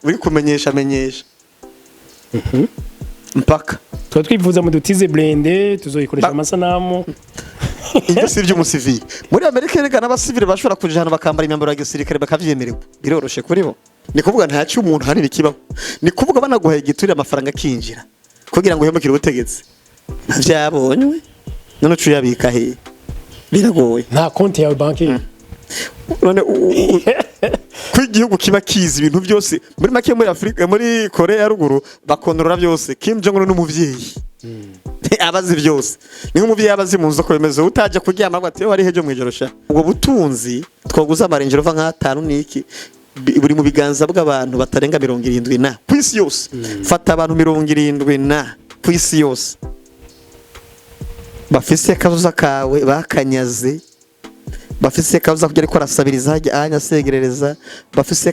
Uri kumenyesha, menyesha mpaka. Tuba twifuza mu dutize blindé, tuzoyikoresha amasanamu. Ibyo si iby'umusivili. Muri Amerika erega n'abasivili bashobora kuja ahantu bakambara imyambaro ya gisirikare, bakavyemererwa, biroroshe kuri bo. Ni kuvuga nta cy'umuntu hanini kibaho. Ni kuvuga banaguhaye igiturire, amafaranga akinjira kugira ngo uhemukire ubutegetsi, ntavyabonywe. None uca uyabika hehe? Biragoye. Nta konti yawe banki. None ko igihugu kiba kizi ibintu byose, muri make muri Afurika, muri Korea ya Ruguru bakontorora byose. Kim Jong Un n'umuvyeyi abazi byose, ni nk'umuvyeyi abazi mu nzu ko bimeze, utajya kuryama ngo ati: "Wari hejo mwijoro sha." Ubwo butunzi twaguze ama Range Rover nk'atanu niki, buri mu biganza bw'abantu batarenga 70 na ku isi yose. Fata abantu 70 na ku isi yose bafise akazuza kawe bakanyaze, bafise kabuza kujya ariko arasabiriza hajya anya asegerereza, bafise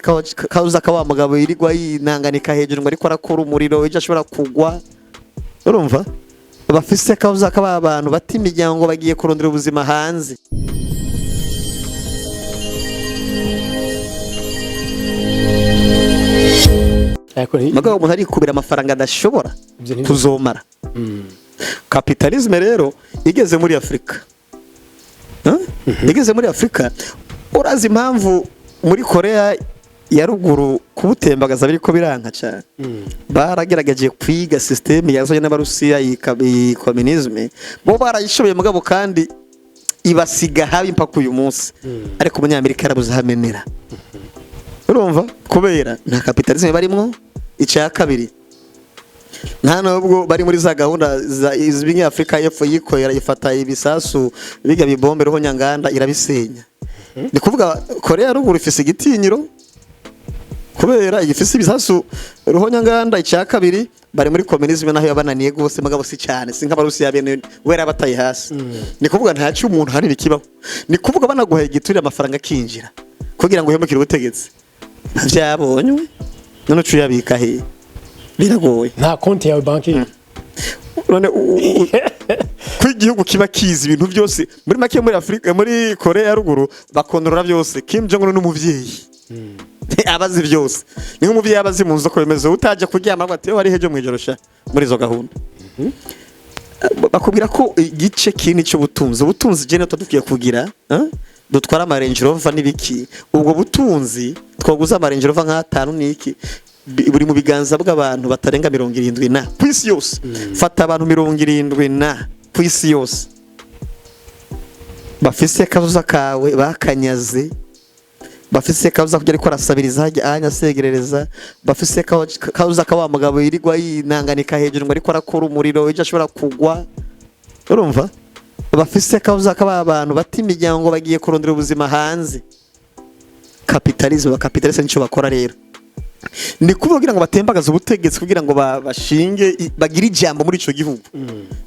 kabuza ka wa mugabo yirirwa yinanganika hejuru ngo ariko arakora umuriro, ejo ashobora kugwa. Urumva, bafise kabuza ka ba bantu bata imiryango bagiye kurondera ubuzima hanze. Ariko Mugabo umuntu arikubira amafaranga adashobora Ivyo kuzomara. Capitalisme rero igeze muri Afurika. Huh? Igeze muri Afurika, urazi impamvu muri Korea ya Ruguru kubutembagaza biriko biranka cyane? Baragerageje kwiga système yazanye n'Abarusiya, iyi communisme, bo barayishoboye, mugabo kandi ibasiga habi mpaka uyu munsi. Ariko Umunyamerika yarabuze hamenera, urumva, kubera nta capitalisme barimwo. Icya kabiri, nta nubwo bari muri za gahunda za izwi Afurika y'Epfo yikorera, ifata ibisasu biga bibombe ruhonyanganda irabisenya. Ni kuvuga Korea ya Ruguru ifise igitinyiro kubera igifise ibisasu ruhonyanganda. Icya kabiri, bari muri communisme naho yabananiye gose, mugabo si cyane, si nk'Abarusiya bene wera bataye hasi. Ni kuvuga nta cy'umuntu hanini kibaho. Ni kuvuga banaguhaye igiturire, amafaranga akinjira kugira ngo uhemukire ubutegetsi, ntavyabonywe. None uca uyabika hehe? Biragoye. Nta konti yawe banki. None ko igihugu kiba kizi ibintu byose, muri make muri Afurika, muri Korea ya Ruguru bakontorora byose. Kim Jong Un n'umuvyeyi abazi byose, ni nk'umuvyeyi abazi mu nzu ko bimeze, utajya kuryama ngo ati: "Wari hejo mwijoro sha." Muri izo gahunda bakubwira ko igice kinini cy'ubutunzi, ubutunzi jene dukwiye kugira, eh? Dutwara ama Range Rover n'ibiki, ubwo butunzi twaguze ama Range Rover nk'atanu niki, buri mu biganza bw'abantu batarenga 70 na ku isi yose. Fata abantu 70 na ku isi yose bafise akazuza kawe bakanyaze, bafise kabuza kujya ariko arasabiriza hajya anya asegerereza, bafise kabuza ka wa mugabo yirirwa yinanganika hejuru ngo ariko arakora umuriro, ejo ashobora kugwa. Urumva, bafise kabuza ka ba bantu bata imiryango bagiye kurondera ubuzima hanze. Capitalisme, abacapitaliste nico bakora rero, ni kuvuga kugira ngo batembagaze ubutegetsi, kugira ngo bashinge bagire ijambo muri ico gihugu.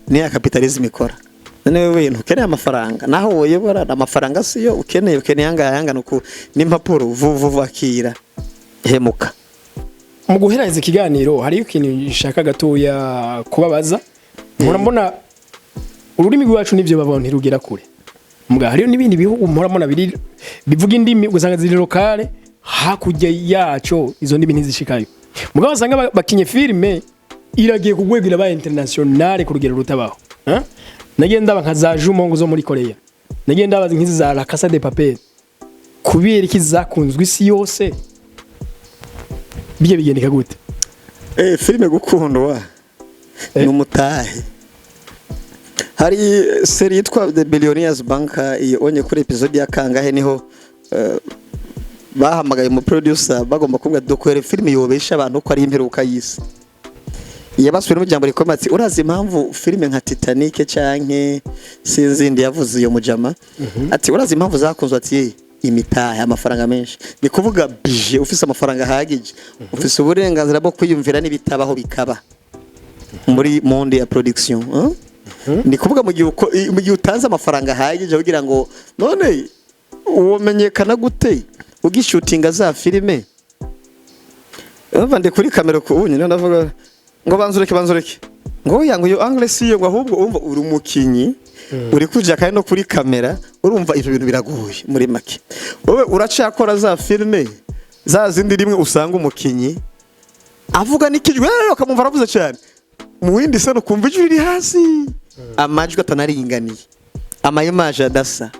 Ni ya capitalisme ikora. None wewe ntukeneye amafaranga? Naho woyobora, amafaranga siyo ukeneye. Ukeneye angahe angana uku n'impapuro vuvu, akira, hemuka. Mu guheraheza ikiganiro, hariyo ikintu nshaka gatoya kubabaza. Mpora mbona ururimi rwacu n'ibyo babona ntirugera kure. Mbwa hariyo n'ibindi bihugu mpora mbona biri bivuga indimi, ugasanga ziri locales hakurya yaco, izo ndimi ntizishikayo. Mugabo usanga bakinye filime iragiye ku rwego, irabaye internationale ku rugero rutabaho. Eh? Nagiye ndaba nka za Jumongo zo muri Korea, nagiye ndaba nk'izi za La Casa de Papel. Kubera iki zakunzwe isi yose? Bijya bigendeka gute? Filime gukundwa ni umutahe. Hari série yitwa The Billionaires Banker, iyo onye kuri episode ya kangahe niho bahamagaye mu producer, bagomba kumubwira: "Dukorere filime yobesha abantu ko ari imperuka y'isi." Yabasubiye mu jambo rikomeye ati: "Urazi impamvu filime nka Titanic canke sinzindi?" Yavuze iyo mujama ati: "Urazi impamvu zakunzwe?" Ati: "Imitahe, amafaranga menshi." Ni kuvuga bije ufise amafaranga ahagije, ufise uburenganzira bwo kwiyumvira n'ibitabaho bikaba muri monde ya production, hein? Ni kuvuga mu gihe utanze amafaranga ahagije kugira ngo, none uwomenyekana gute ugishutinga za filime? Urumva, ndi kuri kamera ku ubu nyine ndavuga ngo banzureke, banzureke, ngo oya, ngo iyo angle si yo, ngo ahubwo urumva uri umukinyi, uri kuja kandi no kuri kamera. Urumva ivyo bintu biragoye. Muri make, wowe uracakora za filime za zindi rimwe usanga umukinyi Avuga n'ikijwi rero ukamumva aravuze cyane, mu yindi scène ukumva ijwi riri hasi, amajwi atanaringaniye, ama image adasa,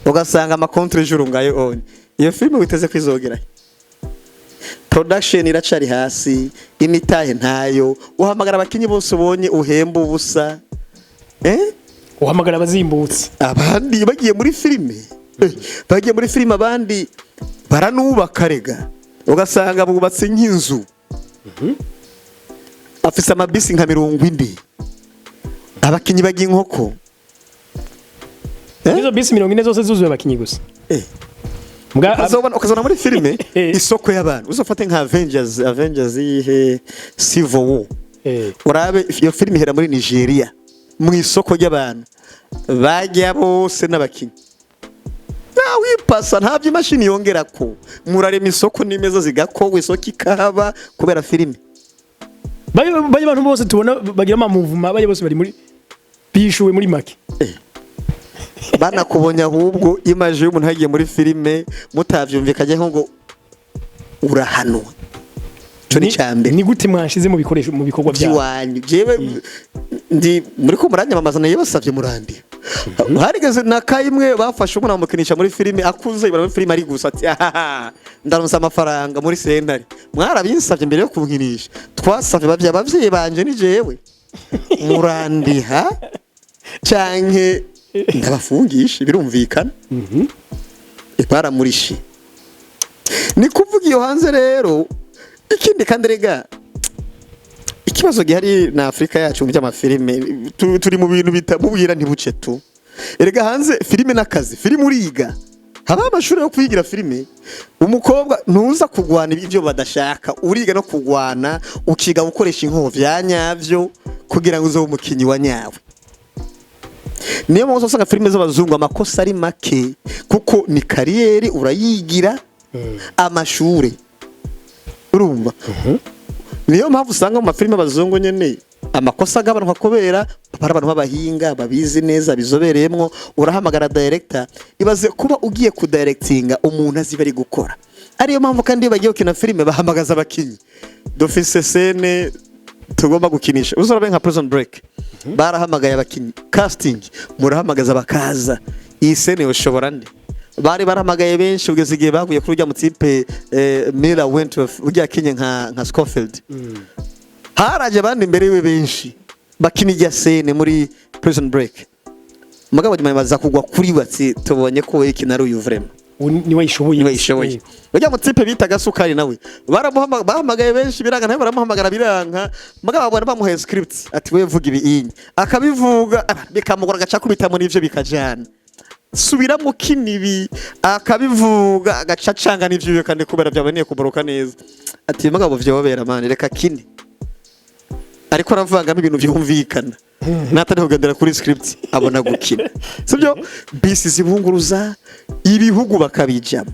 ugasanga ama contre-jour ngayo onye. Iyo filime witeze kwizogera? Production iracari hasi, imitahe ntayo, uhamagara abakinyi bose ubonye, uhemba ubusa, eh? Uhamagara abazimbutse. Abandi bagiye muri filime, bagiye muri filime, abandi baranubaka rega, ugasanga bubatse nk'inzu, afise amabisi nka 40, abakinyi bagiye inkoko. Eh? Izo bisi 40 zose zuzuye abakinyi gusa. Ukazobona muri filime isoko y'abantu. Uzofate nka Avengers yihe, Civil War, urabe iyo filime ihera muri Nigeria mu isoko ry'abantu, bajya bose n'abakinyi, wipasa nta by'imashini yongera ko murarema isoko n'imeza zigakorwa, isoko ikahaba kubera filime. Bayo abantu bose tubona bagira ama mouvement, bayo bose bari muri bishuwe muri make. Banakubonye ahubwo image y'umuntu yagiye muri filime mutavyumvikanye ngo urahanwa, ico ni cambere. Ni gute mwanshize mu bikoresho, mu bikorwa byawe? By'iwanyu. Jewe ndi muri ko muranyamamaza, nayo basavye murandi. Harigeze na kayimwe bafashe umuntu bamukinisha muri filime akuze, ibara muri filime ari gusa, ati: "Ahaha, ndaronsa amafaranga muri sentare." Mwarabinsavye mbere yo kunkinisha? Twasavye bavye abavyeyi banje ni jewe, murandiha canke ndabafungisha, birumvikana. Baramurishe. Ni kuvuga iyo hanze rero. Ikindi kandi rega, ikibazo gihari na Afrika yacu mu by'amafilime, turi mu bintu bitamubwira ntibuce tu. Erega hanze filime n'akazi, filime uriga, haba amashuri yo kwigira filime. Umukobwa ntuza kugwana ibyo badashaka, uriga no kugwana, ukiga gukoresha inkovu vya nyavyo kugira ngo uzobe umukinyi wa nyawe. Niyo mpamvu usanga filime z'abazungu amakosa ari make, kuko ni carrière, urayigira amashure, urumva? Niyo mpamvu usanga mu mafilime y'abazungu nyene amakosa agabanuka, kubera bari abantu b'abahinga babizi neza, bizobereyemwo. Urahamagara director, ibaze kuba ugiye kudirectinga umuntu azi bari gukora. Ariyo mpamvu kandi iyo bagiye gukina filime bahamagaza abakinyi: "Dufise scène tugomba gukinisha." Uzarabe nka Prison Break, barahamagaye abakinyi, casting, murahamagaza bakaza: "Iyi scène yoshobora nde?" Bari barahamagaye benshi, kugeza igihe baguye kuri ujya mutipe Miller Wentworth, ujya kinye nka Scofield. Haraje abandi imbere yiwe benshi bakina ijya scène muri Prison Break, mugabo nyuma baza kugwa kuri batsi: "Tubonye ko ikina ari uyu vraiment." Niwe yishoboye. Niwe yishoboye. Ujya mutipe bitaga Sukari nawe bahamagaye benshi biranga, nawe baramuhamagara biranka, mugabo babona bamuhaye script, ati: "We vuga ibi inyi," akabivuga, bikamugora, agaca kubitamo n'ivyo bikajana. "Subiramo kina ibi," akabivuga, agaca acanga n'ivyo, kandi kubera byaboneye kuboroka neza, ati: "Mugabo vyobera man, reka kine." Ariko aravangamo ibintu byumvikana natari kugendera kuri script, abona gukina. Sibyo bisi zibunguruza ibihugu bakabijamo,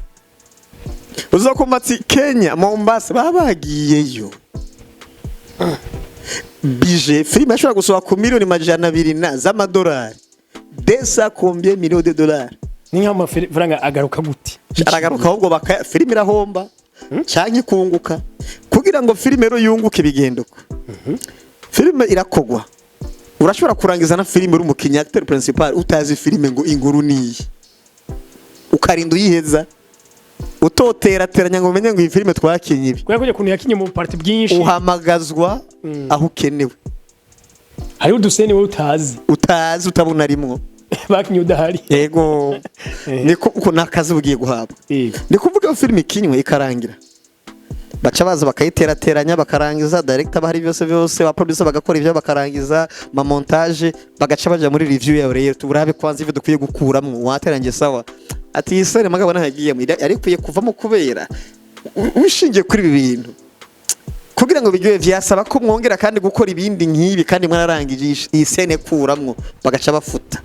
uzakumva ati Kenya Mombasa baba bagiyeyo. Budget filime ashobora gusohoka ku miliyoni 200 na z'amadolari, desa combien millions de dollars. Ni nk'amafaranga agaruka gute? Aragaruka ahubwo baka filime irahomba cyangwa ikunguka. Kugira ngo filime rero yunguke, bigenda uko: filime irakogwa, urashobora kurangiza na filime uri umukinnyi, acteur principal, utazi filime ngo inkuru niyi, ukarinda uyiheza utoterateranya ngo umenye ngo iyi filime twakinye ibi. Kubera ko ukuntu yakinye mu parti bwinshi. Uhamagazwa aho ukenewe. Hariho udu scène wowe utazi. Utazi, utabona rimwo. Bakinye udahari. Yego, niko uko nakazi ugiye guhabwa. Ni kuvuga iyo filime ikinywe ikarangira, baca baza bakayiterateranya, bakarangiza, director bahari, byose byose, ba producer bagakora ibyo, bakarangiza ma montage, bagaca baja muri review yawe. Rero turabe kwanza ivyo dukwiye gukuramwo. Waterangiye sawa, ati: "Iyi scène mugabo ntagiyemo, yari ikwiye kuvamo kubera ushingiye kuri ibi bintu, kugira ngo biryohe vyasaba ko mwongera kandi gukora ibindi nk'ibi, kandi mwararangije iyi scène kuramwo." Bagaca bafuta.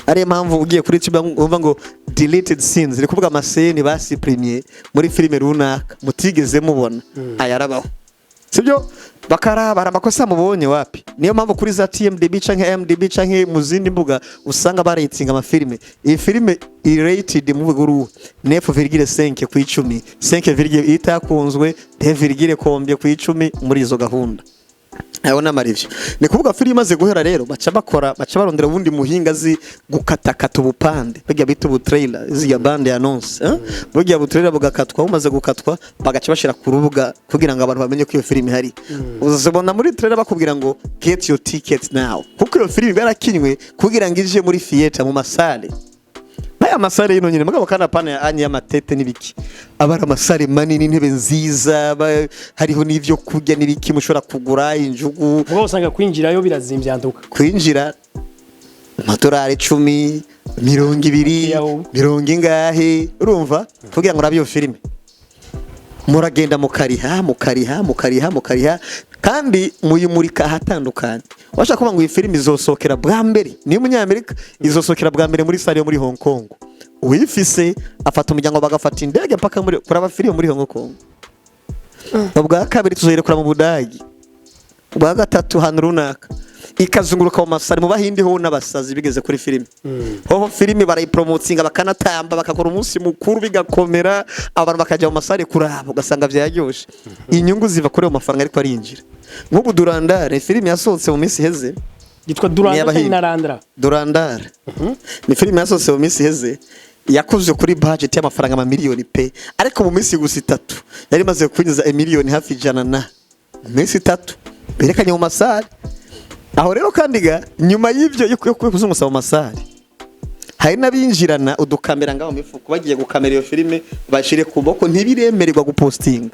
Ariyo mpamvu ugiye kuri YouTube wumva ngo "deleted scenes", ni kuvuga ama scène basuprimye muri filime runaka mutigeze mubona. Ayarabaho, sibyo? Sibyo, bakaraba hari amakosa mubonye wapi. Niyo mpamvu kuri za TMDB canke MDB canke mu zindi mbuga usanga barayitinga amafilime. Iyi filime iri rated mu buguru 9,5 ku 10, 5 itakunzwe, 2, combien ku 10 muri izo gahunda. Ayo n'amarivyo ni kuvuga filime imaze guhera rero, baca bakora, baca barondera ubundi muhinga azi gukatakata ubupande burya bita ubu trailer, ziriya bande annonce, eh? Burya bu trailer bugakatwa, bumaze gukatwa bagaca bashira ku rubuga kugira ngo abantu bamenye ko iyo filime ihari. Uzobona muri trailer bakubwira ngo "Get your ticket now", kuko iyo filime yarakinywe kugira ngo ije muri theater, mu masale aya masare yino nyine. Mugabo kandi apana ya anya y'amatete n'ibiki, aba ari amasare manini, intebe nziza, hariho n'ivyo kurya n'ibiki, mushobora kugura injugu. Mugabo usanga kwinjirayo birazimvye antuka. Kwinjira amadolari 10, 20, Yaho. mirongo ingahe, urumva, kugira ngo urabe iyo filime muragenda mukariha, mukariha, mukariha, mukariha, kandi muyimurika ahatandukanye. Washaka kuvuga ngo iyi filime izosohokera bwa mbere niyo umunyamerika, izosohokera bwa mbere muri salle yo muri Hong Kong. Uyifise afata umuryango, bagafata indege mpaka muri kuraba filime muri Hong Kong. Ubwa kabiri tuzoyirekura mu Budagi, ubwa gatatu ahantu runaka, ikazunguruka mu masare mu Bahindi ho n'abasazi bigeze kuri filime. Hoho filime barayipromotinga, bakanatamba, bakakora umunsi mukuru, bigakomera, abantu bakajya mu masare kuraba, ugasanga byaryoshe. Inyungu ziva kuri ayo mafaranga ariko arinjira. Nk'ubu Durandare, filime yasohotse mu minsi iheze. Yitwa Duranda Y'Abahinde. canke Narandra? Durandare ni filime yasohotse mu minsi iheze, yakozwe kuri budget y'amafaranga amamiliyoni pe, ariko mu minsi gusa 3 yari imaze kwinjiza imiliyoni hafi 100 na mu minsi 3 berekanye mu masare. Aho rero kandi ga nyuma y'ibyo yo kuzunguza mu masare, hari n'abinjirana udukamera ngaho mu mifuko, bagiye gukamera iyo filime bashire ku boko, ntibiremererwa gupostinga.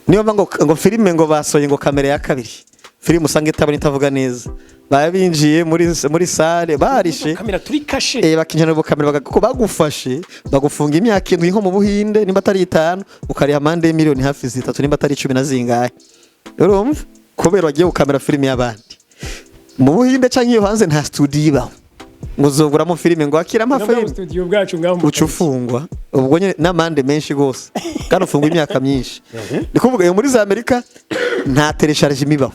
Niyo mpamvu ngo filime ngo basohoye ngo kamera ya kabiri, filime usanga itabona, itavuga neza. Baba binjiye muri salle barishe. Kamera turi kashe. Bakinjira mu kamera, kuko bagufashe bagufunga imyaka 7 nko mu Buhinde, nimba atari 5, ukariha amande y'imiliyoni hafi 3, nimba atari 10 na zingahe. Urumva, kubera wagiye gukamera filime y'abandi mu Buhinde canke iyo hanze, nta studio ibaho ngo uzoguramo filime ngo akira Nabwo amafilime. Studio bwacu ngaho mu Uca ufungwa ubwo nyine n'amande menshi gose, kandi ufungwa imyaka myinshi. Ni kuvuga iyo muri za Amerika nta télécharge imibaho,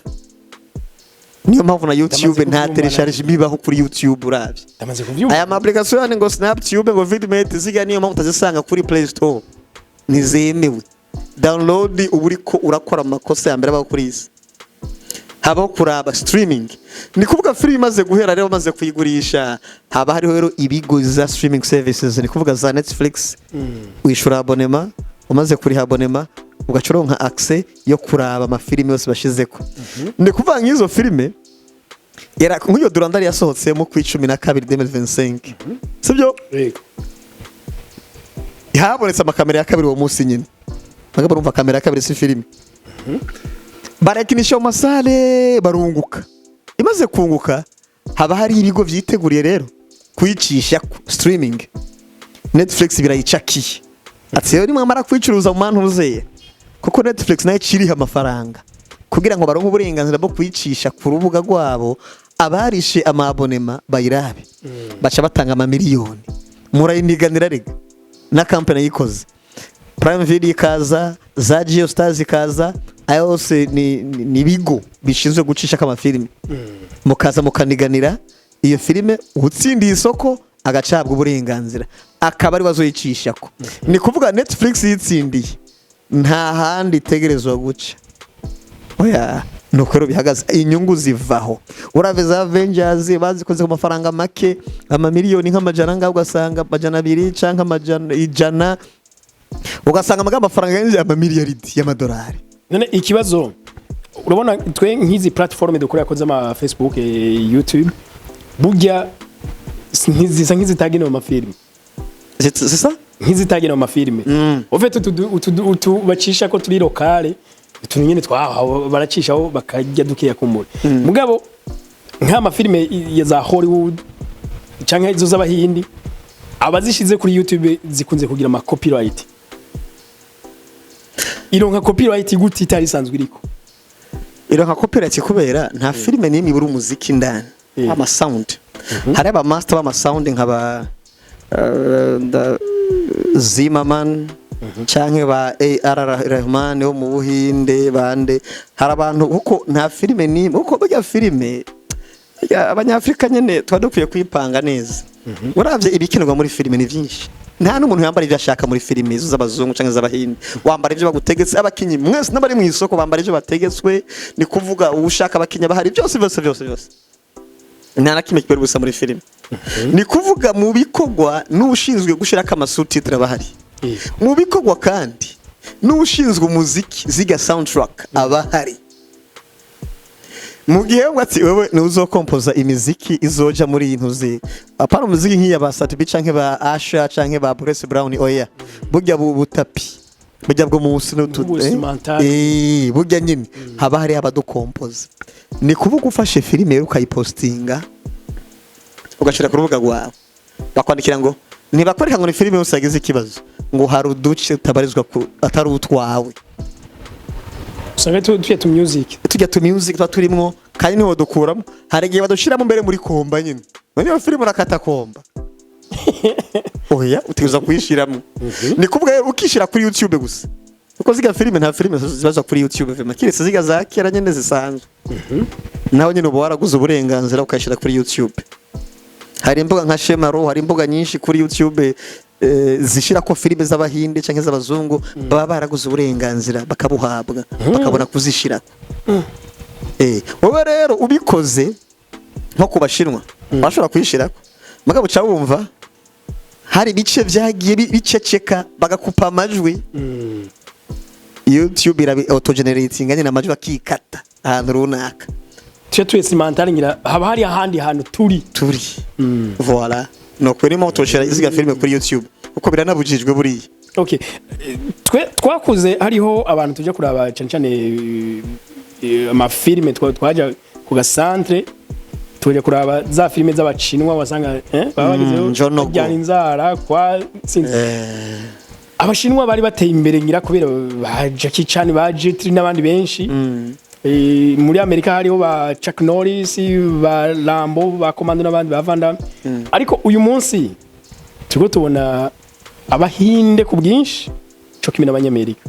niyo mpamvu na YouTube nta kubyumva. télécharge imibaho kuri YouTube uravye. Ndamaze kuvyumva. Aya ma application yani ngo SnapTube, ngo Vidmate, ziga niyo mpamvu utazisanga kuri Play Store, ntizemewe. Download uba uriko urakora amakosa ya mbere abaho kuri isi, habaho kuraba streaming. Ni kuvuga filime imaze guhera rero, bamaze kuyigurisha, haba hariho rero ibigo za streaming services, ni kuvuga za Netflix. Wishura abonnement, umaze kuriha abonnement ugaca uronka accès yo kuraba amafilime yose bashizeko. Ni kuvuga nk'izo filime nk'iyo Durandari yasohotsemo ku 12 2025, sibyo? Yego. Habonetse amakamera ya kabiri uwo munsi nyine. Bagabo, urumva, kamera ya kabiri si filime, barakinisha mu masale, barunguka. Imaze kunguka, haba hari ibigo vyiteguriye rero kuyicisha ku streaming. Netflix birayicakiye, ati rero nimwamara kuyicuruza mu mantuze, kuko Netflix nayo iciriha amafaranga kugira ngo baronke uburenganzira bwo kuyicisha ku rubuga rwabo, abarishe ama abonnement bayirabe, baca batanga amamiliyoni, murayiniganira rega na company yikoze. Prime Video ikaza, za Geo Stars ikaza, ayo yose ni ibigo bishinzwe gucisha amafilime, mukaza mukaniganira iyo filime, utsindiye isoko agacabwa uburenganzira, akaba ari bazoyicishako. Ni kuvuga Netflix yitsindiye, nta handi itegerezwa guca. Oya, nuko rero bihagaze, inyungu zivaho. Urave za Avengers bazikoze ku mafaranga make, amamiliyoni nk'amajana ngaho, ugasanga 200 canke 100, ugasanga amagambo amafaranga yinjiye amamiliyaridi y'amadolari. None ikibazo, urabona twe nk'izi platform dukorera ko z'ama Facebook, YouTube, burya zisa nk'izitagenewe amafilime. Sisa. Nk'izitagenewe amafilime. En fait utu bacisha ko turi locale, utuntu nyene twaho baracishaho bakarya dukeya kumbura. Mugabo nk'amafilime ya za Hollywood canke izo z'Abahindi, abazishize kuri YouTube zikunze kugira ama copyright. Ironka copyright gute itari isanzwe iriko? Ironka copyright kubera nta filime n'imwe ibura umuziki indani, ama sound. Hari aba master b'ama sound nk'aba Zimmerman. Canke ba AR Rahman wo mu Buhinde, bande. Hari abantu, kuko nta filime nimwe, kuko burya filime burya Abanyafrika nyene tuba dukwiye kwipanga neza. Uravye ibikinirwa muri filime ni vyinshi, nta n'umuntu yambara ivyo ashaka muri filime izo z'abazungu canke z'Abahinde. Wambara ivyo bagutegetse. Abakinyi mwese n'abari mu isoko bambara ivyo bategetswe. Ni kuvuga ushaka abakinyi bahari, byose byose byose byose, nta na kimwe kibera ubusa muri filime. Ni kuvuga mu bikorwa n'ushinzwe gushirako ama sous-titres abahari. Mu bikorwa kandi n'ushinzwe umuziki, ziga soundtrack, abahari. Mu gihe ngo ati wewe ntuzokompoza imiziki izoja muri iyi ntuzi, apana umuziki nk'iya ba Sat-B canke ba Asha canke ba Bruce Brown, oya, burya butapi burya bwo munsi n'utu Instrumental. Burya nyine haba hari abadukompoza. Ni kuvuga ufashe filime rero ukayipostinga, ugashira ku rubuga rwawe, bakwandikira ngo ntibakwereka ngo ni filime yose yagize ikibazo, ngo hari uduce tutabarizwa ku atari utwawe. Usanga tuya tu music. Tujya tu music tuba turimwo, kandi niho dukuramo. Hari igihe badushiramo mbere muri combat nyine. None iyo filime urakata combat? Oya, utegerezwa kuyishiramo. Ni kuvuga rero ukishira kuri YouTube gusa, kuko ziga filime, nta filime zibaza kuri YouTube vema, kiretse ziga za kera nyine zisanzwe. Naho nyine uba waraguze uburenganzira ukayishyira kuri YouTube. Hari imbuga nka Shemaro, hari imbuga nyinshi kuri YouTube zishira ko filime z'Abahinde cyangwa z'abazungu baba baraguze uburenganzira, bakabuhabwa, bakabona kuzishirako. Wowe rero ubikoze nko ku Bashinwa, bashobora kuyishirako, mugabo uca wumva hari ibice byagiye biceceka, bagakupa amajwi. YouTube irabi auto-generating nyine, amajwi akikata ahantu runaka. Tuya tu instrumental, ngira haba hari ahandi hantu turi. Turi, voilà. No kuri mo toshera iziga filime kuri YouTube, kuko biranabujijwe buriya. Okay. Twe twakuze hariho abantu tujya kuraba cyane cyane amafilime, twaja ku gasantre tujya kuraba za filime z'Abacinwa, wasanga baba bagezeho Njonogo. bajyana inzara kwa sinzi. Abashinwa bari bateye imbere, ngira kubera ba Jackie Chan, ba Jet Li n'abandi benshi. Muri Amerika hariho ba Chuck Norris, ba Rambo, ba Commando n'abandi ba Van Damme. Ariko uyu munsi turiko tubona Abahinde ku bwinshi co kimwe n'Abanyamerika.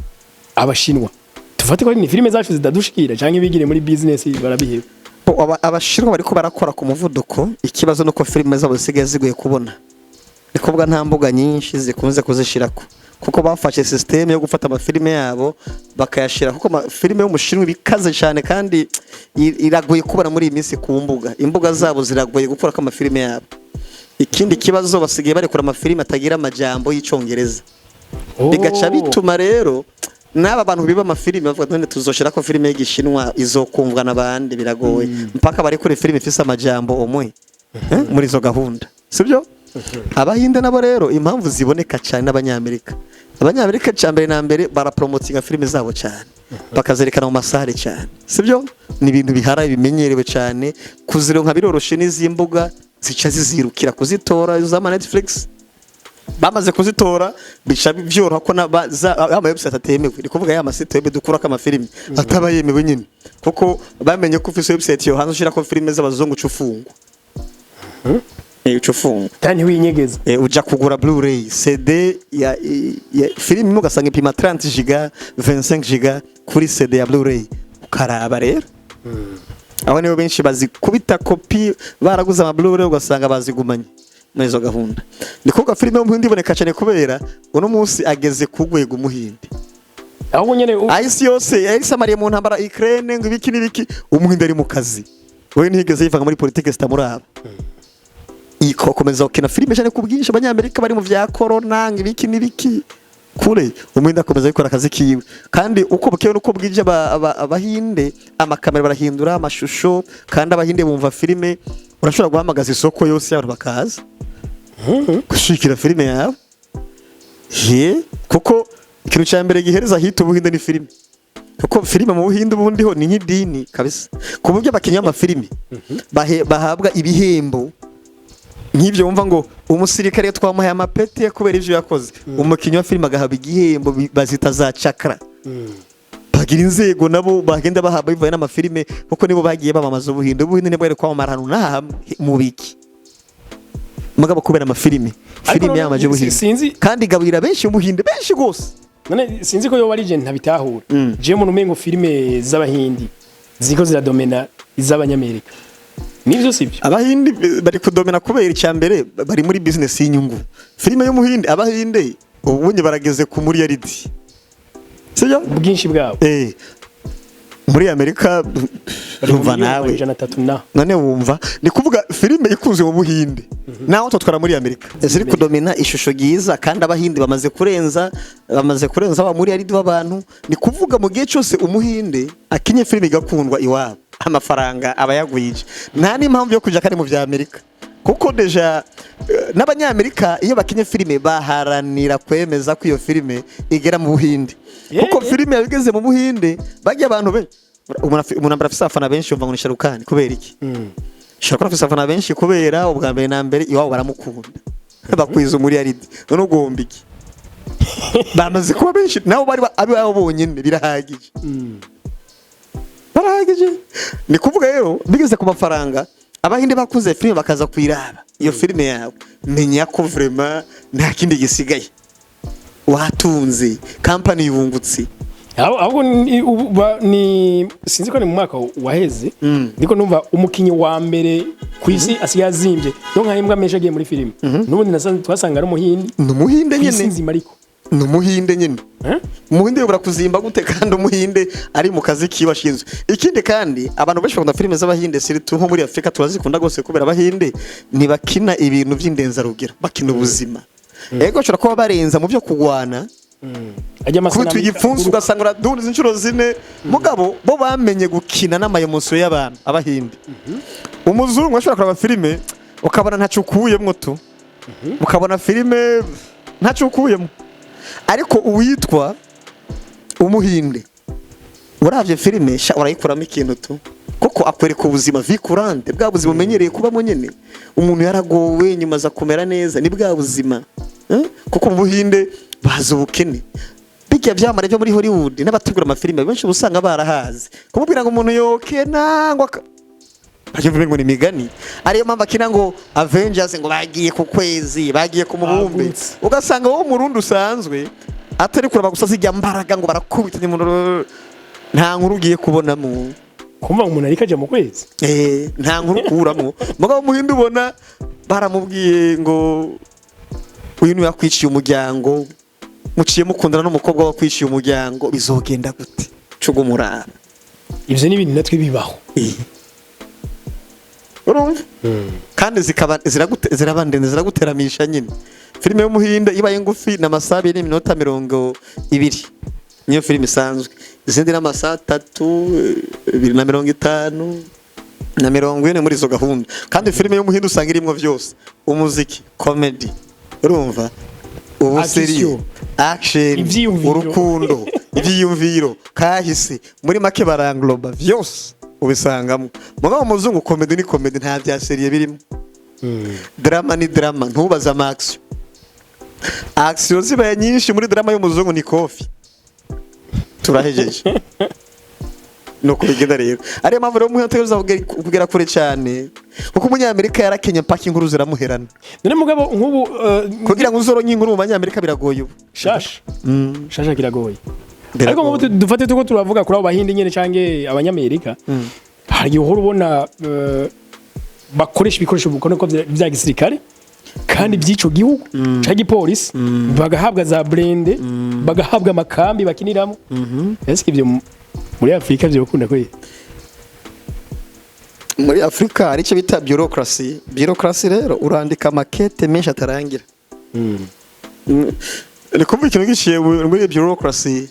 Abashinwa tufate ko ni filime zacu zidadushikira canke bigire muri business barabiheba? Bo, Abashinwa bariko barakora ku muvuduko. Ikibazo nuko filime zabo zisigaye zigoye kubona. Ni kuvuga nta mbuga nyinshi zikunze kuzishirako, kuko bafashe système yo gufata amafilime yabo bakayashira, kuko filime y'umushinwa ibikaze cyane kandi iragoye kubona muri iyi minsi ku mbuga. Imbuga zabo ziragoye gukora ko amafilime yabo. Ikindi kibazo, basigaye barekura amafilime atagira amajambo y'Icongereza, bigaca bituma rero n'aba bantu biba amafilime bavuga none tuzoshira ko filime y'Igishinwa izokumvwa n'abandi? Biragoye mpaka bari kuri filime ifise amajambo omwe muri izo gahunda, sibyo? Abahinde nabo rero impamvu ziboneka cyane n'Abanyamerika. Abanyamerika cya mbere na mbere barapromotinga filime zabo cyane, bakazerekana mu masare cyane, sibyo? Ni ibintu biharaye, bimenyerewe cyane, kuzironka biroroshe, n'izimbuga zica zizirukira kuzitora z'ama Netflix. Bamaze kuzitora bica byoroha ko na ama website atemewe, ni kuvuga ya ma site web dukurako amafilime ataba yemewe nyine, kuko bamenye ko ufise website yo hanze ushirako filime z'abazungu uca ufungwa. Uca ufungwa. Kandi ntiwinyegeza. Uja kugura Blu-ray, CD ya filime imwe ugasanga ipima 30 giga, 25 giga kuri CD ya Blu-ray. Ukaraba rero aho nibo benshi bazikubita kopi, baraguze ama Blu-ray, ugasanga bazigumanye muri izo gahunda. Ni kuvuga filime y'Umuhindi iboneka cyane kubera uno munsi ageze ku rwego Umuhinde Ahubwo nyene ayisi yose yahise amariye mu ntambara Ukraine, ngo ibiki n'ibiki, Umuhinde ari mu kazi, we ntiyigeze yivanga muri politike zitamuraba, ikokomeza gukina filime cyane ku bwinshi. Abanyamerika bari mu vya corona, ngo ibiki n'ibiki, kure Umuhinde akomeza gukora akazi kiwe. Kandi uko bukeye nuko bwije Abahinde amakamera barahindura amashusho, kandi Abahinde bumva filime. Urashobora guhamagaza isoko yose y'abantu bakaza gushikira filime yawe. Ye, kuko ikintu cya mbere gihereza hita Ubuhinde ni filime, kuko filime mu Buhinde ubundi ho ni nk'idini kabisa, ku buryo abakinnyi b'amafilime bahabwa ibihembo nk'ibyo wumva ngo umusirikare twamuhaye amapeti kubera ibyo yakoze, umukinnyi wa filime agahabwa igihembo bazita za chakra. Bagira inzego nabo bagenda bahabwa bivuye n'amafilime, kuko nibo bagiye bamamaza Ubuhinde. Ubuhinde nibwo bari kwamamara ahantu n'ahamwe mu biki, mugabo kubera amafilime, Ariko filime yamamaje none Ubuhinde sinzi kandi igaburira benshi mu Buhinde, benshi rwose. None sinzi ko yoba ari je ntabitahura. Je mu umengo filime z'Abahindi ziko ziradomena iz'Abanyamerika, nivyo sivyo? Abahindi bari kudomena kubera icya mbere bari muri business y'inyungu. Filime y'Umuhinde, Abahinde ubunye barageze ku miliyaridi, sibyo? Ubwinshi bwabo. Muri Amerika bari mu urumva miliyoni nawe 300 na none wumva ni kuvuga filime ikunzwe mu Buhinde naho tutwara muri Amerika ziri kudomina ishusho ryiza, kandi Abahinde bamaze kurenza aba miliyaridi b'abantu. Ni kuvuga mu gihe cyose Umuhinde akinye filime igakundwa iwabo, amafaranga aba yagwije, nta n'impamvu yo kuja kari mu vya Amerika, kuko déjà n'Abanyamerika iyo bakinye filime baharanira kwemeza ko iyo filime igera mu Buhinde, kuko filime yabigeze mu Buhinde bajya abantu benshi. Umuntu afise abafana benshi, yumva ngo ni Sharukani kubera iki? Shobora kuba afise abafana benshi kubera ubwa mbere na mbere iwabo baramukunda, bakwiza umuriyaridi. None ugomba iki? Bamaze kuba benshi, nabo bari abiwabo bonyine birahagije, barahagije. Ni kuvuga rero bigeze ku mafaranga, Abahinde bakunze filime bakaza kuyiraba iyo filime yawe, menya ko vraiment nta kindi gisigaye, watunze kampani yungutse. Ahubwo ni sinzi ko ni mu mwaka waheze ndiko numva umukinyi wa mbere ku isi asigaye azimbye, donc nkahembwa menshi agiye muri filime, n'ubundi nasanze twasanga ari Umuhindi. Ni Umuhinde ku isi nyine. nzima ariko. Ni Umuhinde nyine. Eh? Umuhinde yobora kuzimba gute kandi Umuhinde ari mu kazi kiwe ashinzwe? Ikindi kandi abantu benshi bakunda filime z'Abahinde, surtout nko muri Afurika turazikunda rwose, kubera Abahinde ntibakina ibintu by'indenzarugero, bakina ubuzima. Ego, bashobora kuba barenza mu byo kugwana, ajya amasanamu kubitwa igipfunsi ugasanga uradundiza inshuro zine, mugabo bo bamenye gukina n'ama émotions y'abantu. Abahinde, umuzungu ashobora kureba filime ukabona ntacyo ukuyemwo tu, ukabona filime ntacyo ukuyemo, ariko uwitwa Umuhinde uravye filime sha urayikuramo ikintu tu, kuko akwereka ubuzima, vie courante, bwa buzima umenyereye kubamo nyene. Umuntu yaragowe nyuma aza kumera neza, ni bwa buzima. Eh? Kuko mu Buhinde bazi ubukene. Bijya byamare byo muri Hollywood n'abategura amafilime benshi uba usanga barahazi kumubwira ngo umuntu yokena ngo babyumva ngo ni imigani. Ariyo mpamvu akina ngo Avengers, ngo bagiye ku kwezi, bagiye ku mubumbe, Bagutse. ugasanga wowe Umurundi usanzwe atari kuraba gusa zijya mbaraga ngo barakubita nta nkuru ugiye kubonamo. Kumva umuntu ariko aja mu kwezi. Nta nkuru ukuramo. Mugabo Umuhinde ubona baramubwiye ngo uyu niwe yakwiciye umuryango, muciye mukundana n'umukobwa wakwiciye umuryango, bizogenda gute? Cugumurara. Ivyo ni ibintu natwe bibaho. Urumva kandi zikaba ziraba ndende, ziraguteramisha nyine. Filime y'Umuhinde ibaye ngufi ni amasaha 2 n'iminota 20, niyo filime isanzwe. Izindi ni amasaha 3, 2 na 50 na 40 muri izo gahunda. Kandi filime y'Umuhinde usanga irimwo byose: umuziki, comedy, urumva, ubuseri, Action. action, Ivyiyumviro. urukundo, ibyiyumviro, kahise. Muri make barangloba vyose, ubisangamo. Mugabo umuzungu comedy ni comedy, nta bya sérieux birimo. Drama ni drama, ntubaze ama action. Action zibaye nyinshi muri drama y'umuzungu ni kofi, turahejeje. Nuko bigenda rero. Ariyo mpamvu rero umuntu ategereza kugera kure cyane, kuko Umunyamerika yarakenye mpaka inkuru ziramuherana. None mugabo nk'ubu Kugira ngo uzoronke inkuru mu Banyamerika biragoye ubu. Shasha shasha kiragoye. Biragoye. Ariko nk'ubu dufate tuko turavuga kuri abo Bahindi nyene canke Abanyamerika, hari igihe uhora ubona bakoresha ibikoresho bikone ko vya gisirikare kandi by'ico gihugu canke igipolisi, bagahabwa za blindés, bagahabwa amakambi bakiniramo. Ese ivyo muri Afurika vyokunda kweli? Muri Afurika hari icyo bita bureaucracy. Bureaucracy rero urandika amakete menshi atarangira. Ni kuvuga ikintu giciye muri bureaucracy: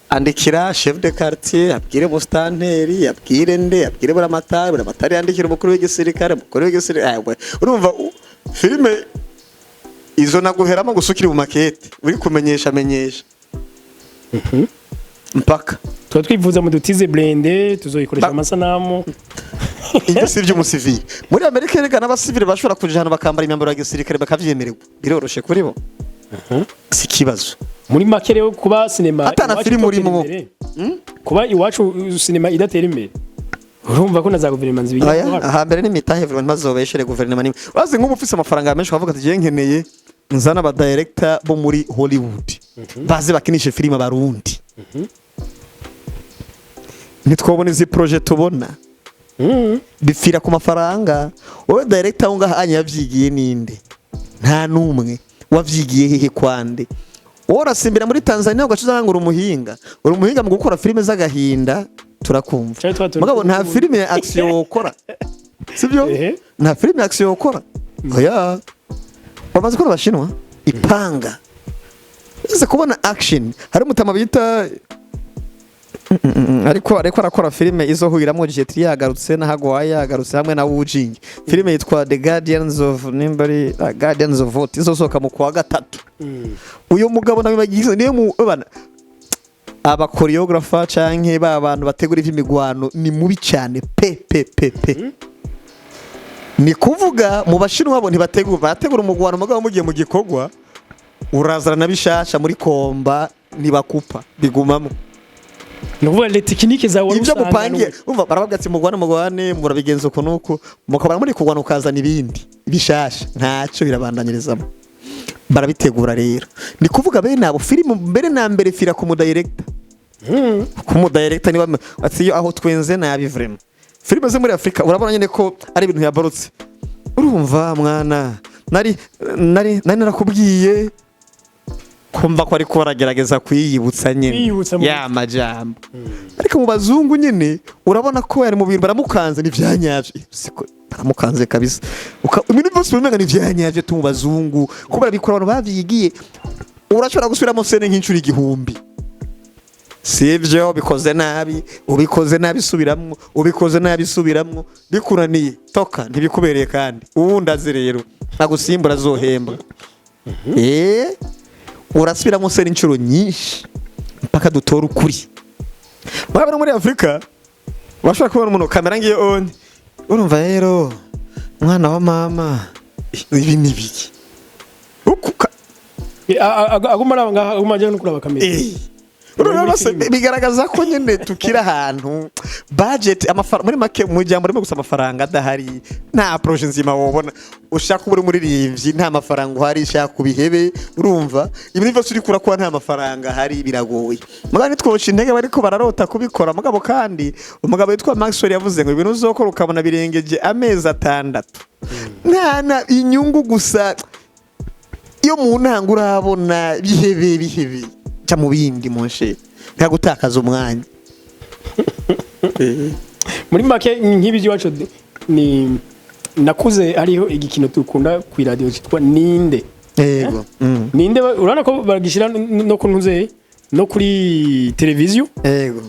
andikira chef de quartier, abwire musitanteri, abwire nde, abwire buramatari, buramatari yandikira umukuru w'igisirikare, umukuru w'igisirikare. Ah, urumva filime izo naguheramo gusa ukiri mu makete uri kumenyesha menyesha mpaka. Tuba twifuza mu dutize blindé tuzoyikoresha amasanamu. Ibyo si iby'umusivili. Muri Amerika erega n'abasivili bashobora kuja ahantu bakambara imyambaro ya gisirikare bakavyemererwa, biroroshe kuri bo, si ikibazo. Muri make rero kuba sinema Ata na iwacu filime itotera urimo. imbere, kuba iwacu sinema idatera imbere, urumva ko na za guverinoma zibigira Oya, uruhara. ahambere n'imitahe vuba ntibazobeshere guverinoma nimwe. Urazi nk'ubu ufise amafaranga menshi ukavuga ati: "Jewe nkeneye nzana aba director bo muri Hollywood." Baze bakinishe filime Abarundi, ntitwobona izi projet tubona. Bipfira ku mafaranga. Wowe director aho ngaho anya yavyigiye ninde? Nta numwe wavyigiye. Hehe kwande? Wowe urasimbira muri Tanzania ugaca uzanga uri umuhinga, uri umuhinga mu gukora filime z'agahinda, turakumva. Cari twa tuntu Mugabo nta filime ya action wokora, sibyo? Ehe. Nta filime ya action wokora, oya. Wamaze kubona Abashinwa ipanga uze kubona action? Hari umutama bita ariko arakora filime izohuriramo Jet Li yagarutse na Hagwaye yagarutse hamwe na Wu Jing. Filime yitwa The Guardians of nimbari, Guardians of What, izosohoka mu kwa gatatu. Uyu mugabo nabibagize niyo mu bana aba choreographer canke ba bantu bategura ivy'imigwano, ni mubi cyane pe pe pe pe. Ni kuvuga mu Bashinwa bo ntibategura, barategura umugwano, mugabo mugiye mu gikorwa urazana na bishasha muri combat, ntibakupa, bigumamo. Ni ukuvuga les techniques zawe wari Ibyo usanga mupangiye, umva, barababwira ati mugwane, mugwane, murabigenza uku nuku, mukabara muri kugwana ukazana ibindi bishasha, ntacyo birabandanyirizamo, barabitegura. Rero ni kuvuga bene abo filime mbere na mbere fira ku mudirector, ku mudirector niba ati iyo aho twenze nabi. Vraiment, filime zo muri Afurika urabona nyine ko ari ibintu yabarutse. Urumva mwana, nari narakubwiye kumva ko ariko baragerageza kwiyibutsa nyine Kwiyibutsa ya majambo. Ariko mu bazungu nyine urabona ko yari mu bintu baramukanze, ni vyanyavyo. Siko baramukanze kabisa. Ibintu byose umenga ni vyanyavyo tu mu bazungu, ko barabikora abantu bavyigiye. Urashobora gusubiramo scène nk'inshuro 1000, sivyo? Ubikoze nabi, ubikoze nabi, subiramwo, ubikoze nabi, subiramwo, bikunaniye toka, ntibikubereye. Kandi uwundi azi rero agusimbura azohembwa. Urasubiramo scène inshuro nyinshi mpaka dutora ukuri. Murabona muri Afurika urashobora kubona umuntu kamera ngiyo on, urumva rero mwana wa mama, ibi ni biki? Aguma araba ngaha, aguma ajya no kuraba kamera. Urumva Muri bose filime. bigaragaza ko nyine tukiri ahantu budget, amafaranga muri make, mu jambo rimwe gusa, amafaranga adahari nta projet nzima wobona. Ushaka kuba uri umuririmbyi nta mafaranga uhari, ushaka kubihebe. Urumva ibintu byose uri kurakora nta mafaranga ahari, biragoye. Mugabo ntitwoca intege bariko bararota kubikora. Mugabo kandi umugabo witwa Maxwell yavuze ngo ibintu uzokora ukabona birengeje amezi 6 nta na inyungu gusa iyo mu ntango urabona, bihebe, bihebe, ca mu bindi monshe, nta gutakaza umwanya. Muri make nk'ibi by'iwacu ni nakuze hariho igikino dukunda ku iradiyo cyitwa Ninde. Yego. Ninde urabona ko bagishyira no ku ntuze no kuri televiziyo.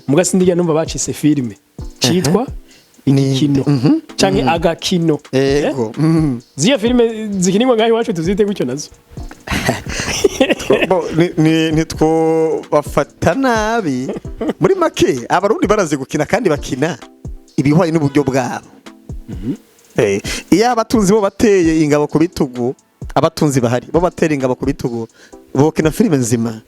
Muga sindiga numva bacise filime cyitwa igikino canke agakino. Yego. Ziya filime zikinirwa ngaho iwacu tuzite gutyo nazo. Bo, nitwo bafata nabi. Muri make Abarundi barazi gukina kandi bakina ibihwanye n'uburyo bwabo. Iyo abatunzi bo bateye ingabo ku bitugu, abatunzi bahari bo batera ingabo ku bitugu, bokina filime nzima.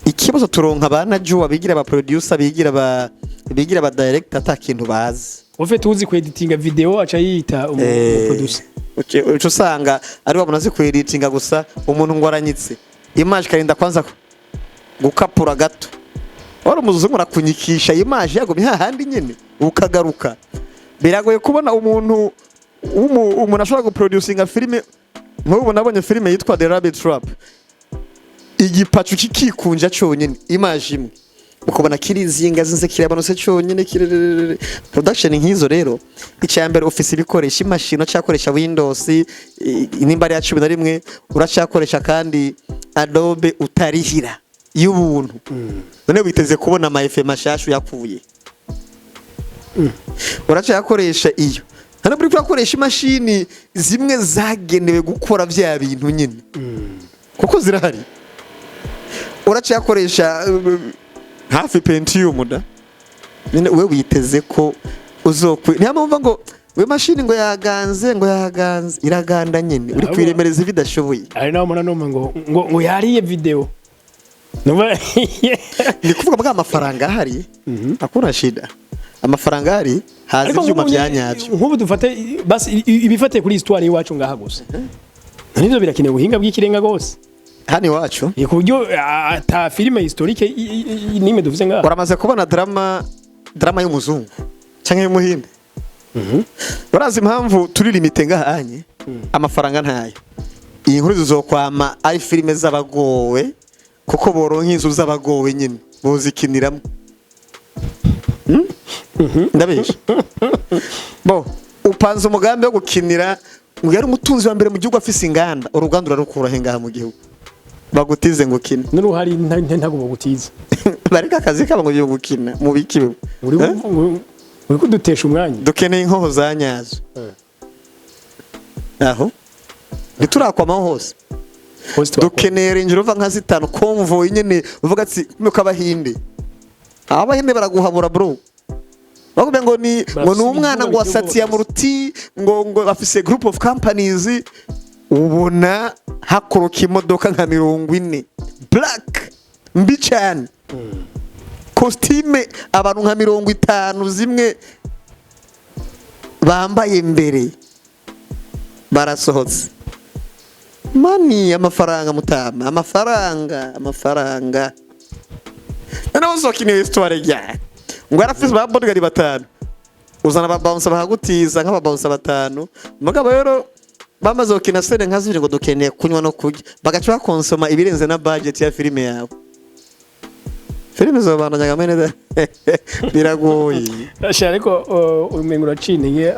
Ikibazo turonka ba Najuwa bigira aba producer, bigira aba director ata kintu bazi. Ufite uzi kweditinga video aca yita umu producer. Uca usanga ari wa muntu azi kweditinga gusa, umuntu ngo aranyitse image karinda kwanza gukapura gato. Wari umuzungu arakunyikisha image yagumye hahandi nyene ukagaruka. Biragoye kubona umuntu umuntu ashobora guproducinga filime. Nk'ubu nabonye filime yitwa The Rabbit Trap, igipacu kikikunja cyonyine, image imwe ukabona kirizinga zinze kirabanutse cyonyine kirerere. Production nk'izo rero, icya mbere ufise ibikoresho, imashini uracyakoresha Windows nimba ari ya 11, uracyakoresha kandi Adobe utarihira y'ubuntu. None witeze kubona ama effet mashasha uyakuye? Uracyakoresha iyo hano muri kurakoresha imashini zimwe zagenewe gukora bya bintu nyine kuko zirahari. Uracyakoresha hafi Pentium da nyine. We witeze ko uzokwe? Niyo mpamvu ngo we mashini ngo yaganze, ngo yaganze, iraganda nyine uri kwiremereza ibidashoboye. Ari naho mbona numva ngo yariye video. Numva Ni kuvuga bwa amafaranga ahari, hakuna shida, amafaranga ahari haza Ariko ibyuma nk'ubu bya nyabyo. Nk'ubu dufate basi ibifatiye kuri histoire y'iwacu ngaha gusa. Nivyo birakenewe ubuhinga bw'ikirenga gose. Hano iwacu. Ni ku buryo ata filime historique nimwe dufise ngaha. Uramaze kubona drama y'umuzungu cyangwa y'umuhinde? Urazi impamvu turi limité ngaha anye? Amafaranga ntayo. Iyi nkuru zizokwama ari filime z'abagowe, kuko boronka inzu z'abagowe nyine bozikiniramo. Ndabesha bo upanze umugambi wo gukinira ngo yari umutunzi wa mbere mu gihugu, afise inganda. Uruganda urarukuraho ngaha mu gihugu bagutize ngo ukine? N'uruhari ntago bagutiza. Bareka akazi kabo ngo ugiye gukina mu biki? Uri Eh? uri kudutesha umwanya. Dukeneye inkoho za nyazo. Aho ntiturakwamaho hose. Hose twakora. Dukeneye Range Rover nka zitanu, convoy nyene, uvuga ati muko abahinde, abahinde baraguhabura bro, bakubwira ngo ni Barafise umwana ngo ibikorwa wasatiye mu ruti, ngo afise group of companies. Ubona hakoroka imodoka nka 40 black mbi cyane, costume, abantu nka 50 zimwe bambaye mbere barasohotse. Money, amafaranga mutama, amafaranga, amafaranga. Noneho uzokina histoire ryari ngo yarafise ba bodyguard batanu, uzana ba bouncer bahagutiza nk'aba bouncer batanu. Mugabo rero bamaze gukina scène nka zibiri ngo dukeneye kunywa no kurya, bagaca bakonsoma ibirenze na budget ya filime yawe. Filime zobandanya neza, biragoye. Asha, ariko umengo uraciye intege.